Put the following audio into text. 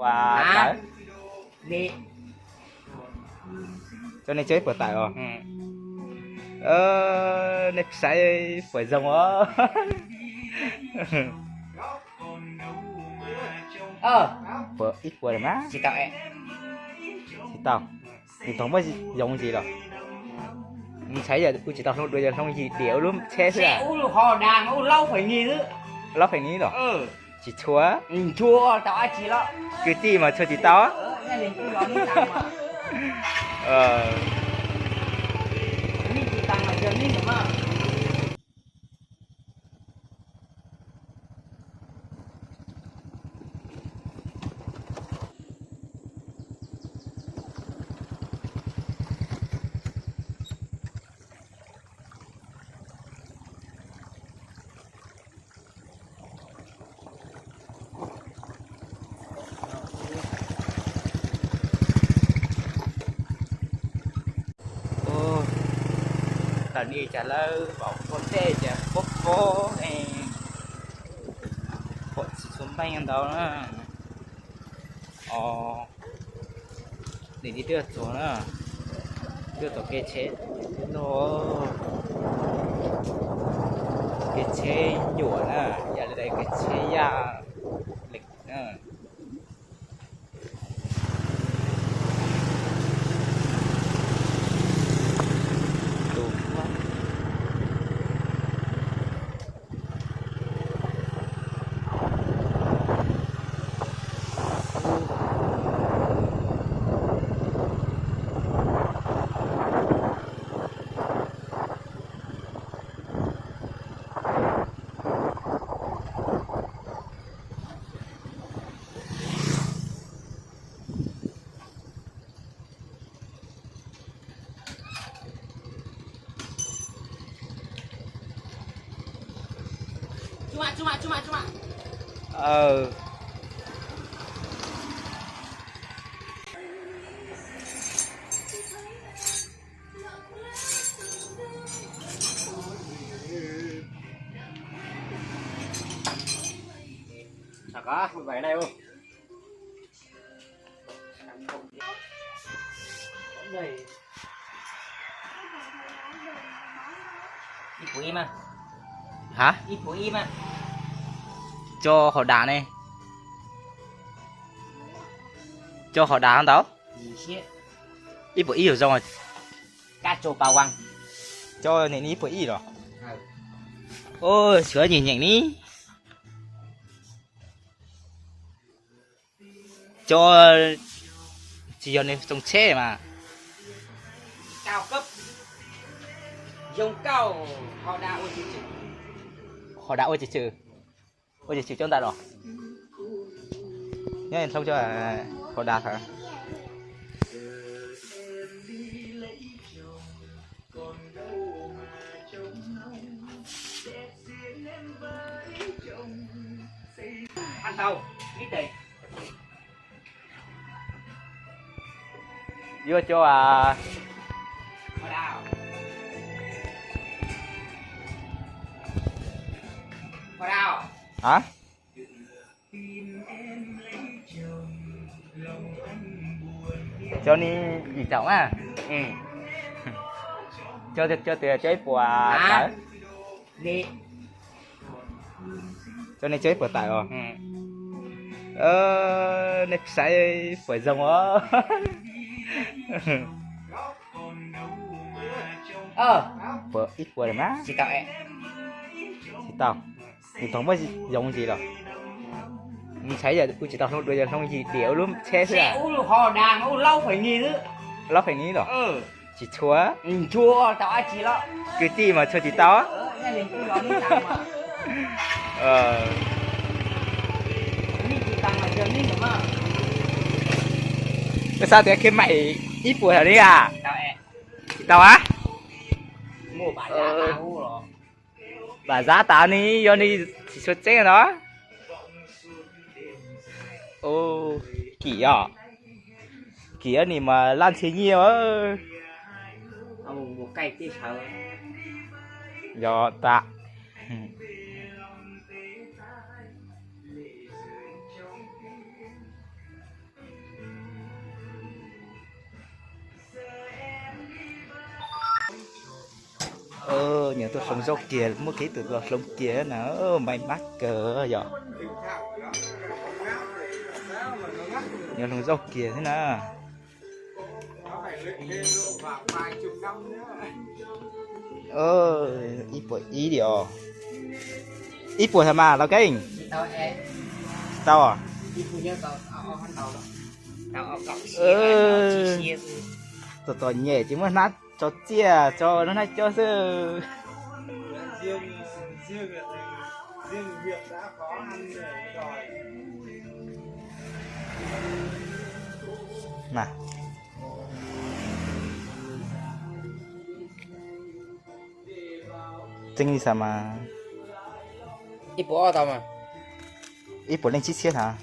Tawv. Cov nej cov ib puas tawm os? Nej saib puas zoo os? Puas ib puas mas? Tsis tau. Nws tau muab yoov ntsis los? Nws saib yog kuv tsis tau hloov dua, yog hloov yim diam ua lub tsheb xwb. Laub phem ni los? Tsis tshua. Kwv tij mas tshua tsis tau. Tam sim no cas lawv pom pom tej cas pob pob ne, pom tsis tshua npeej ntau na. Os, nim no twb txog na, twb txog kev tsheb, kev tsheb nyuam na, yog li kev tsheb yaj li na. Ib puas ib mas. Hab? Ib puas ib mas. Cov hauv dav ne? Cov hauv dav ntau? Ib puas ib yog zoo. Cov nim no ib puas ib los? Xyov nyeem nyeem ni. Cov tsis yog nws txoos tsheb mas. Hauv dav ua tsis tswm, ua tsis tswm cov ntawd los? Nyob hlob cov hauv dav hab. Yuav cov a, cov ni yim caum mas. Cov, cov twg cov ib puas tawm? Cov nej cov ib puas tawm os? Nej saib puas zoo os? Puas ib puas mas? Tsis tau. Nws tau muab yoov ntsis los? Nws saib yog kuv tsis tau hloov dua, yog hloov yim diam ua lub tsheb xwb. Laub phem ni los? Tsis tshua. Kwv tij mas tshua tsis tau. Koj xav tias khej maim ib puas tawm li a? Tsis tau a. Pam zab tas ni yog ni tsis tshua tseeb no. Kim os, Kim ni mas laj ntxhi nyiaj. Yog tas. Nyias tuaj hloov zaub kiag, muaj kev tus los hloov kiag na, may mab kawg yom. Nyias hloov zaub kiag thiab na. Ib puas ib diam os. Ib puas thaum mas los keej. Tsis tau. Txom txom nyem ces muab hnab tso txiaj tso lub hnab coj xwb. Tseeb li xav mas, ib puas ob tau mas, ib puas leej tsib txhiab thaum.